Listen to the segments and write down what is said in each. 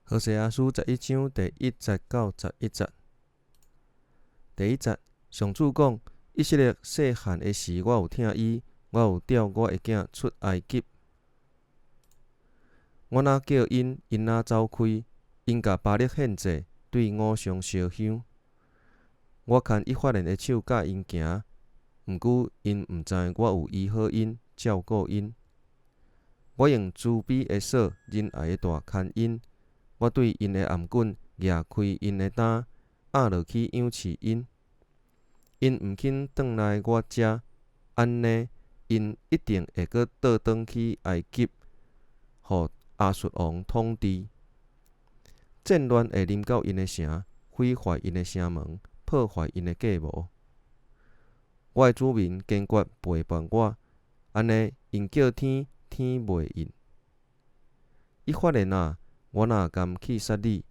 何西阿書十一章第一節到十一節。第一節，上主講：以色列細漢的時，我有疼伊，我有帶我的囝出埃及。我若叫𪜶，𪜶若走開，𪜶共巴力獻祭，對偶像燒香。我牽以法蓮的手教𪜶行，毋過𪜶毋知我有醫好𪜶，照顧𪜶。我用慈悲的索、仁愛的帶牽𪜶。我對𪜶的頷頸攑開𪜶的擔，壓落去養飼𪜶。𪜶毋肯轉來我遮，按呢，𪜶一定會閣倒轉去埃及，予亞述王統治。戰亂會臨到𪜶的城，毀壞𪜶的城門，破壞𪜶的計謀。我的子民堅決背叛我，按呢，𪜶叫天，天袂應。以法蓮啊，我哪甘棄殺你？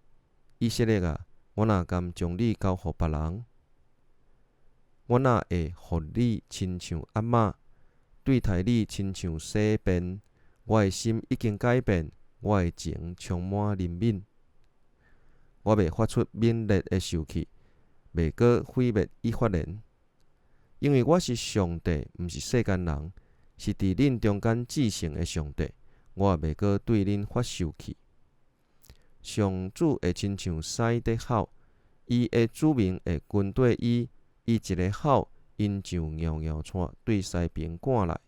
以色列啊，我哪甘將你交予別人？我哪會予你親像押瑪，對待你親像洗便？我的心已經改變，我的情充滿憐憫。我袂發出猛烈的受氣，袂閣毀滅以法蓮，因為我是上帝，毋是世間人，是佇恁中間至聖的上帝。我也袂閣對恁發受氣。上主會親像獅佇吼，伊的子民會跟綴伊，伊一个吼，𪜶就搖搖掣對西爿趕來。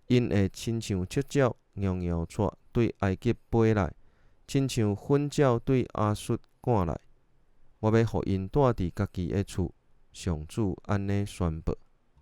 𪜶會親像赤鳥搖搖掣對埃及飛來，親像糞鳥對亞述趕來。我欲予𪜶蹛佇家己的厝，上主按呢宣布。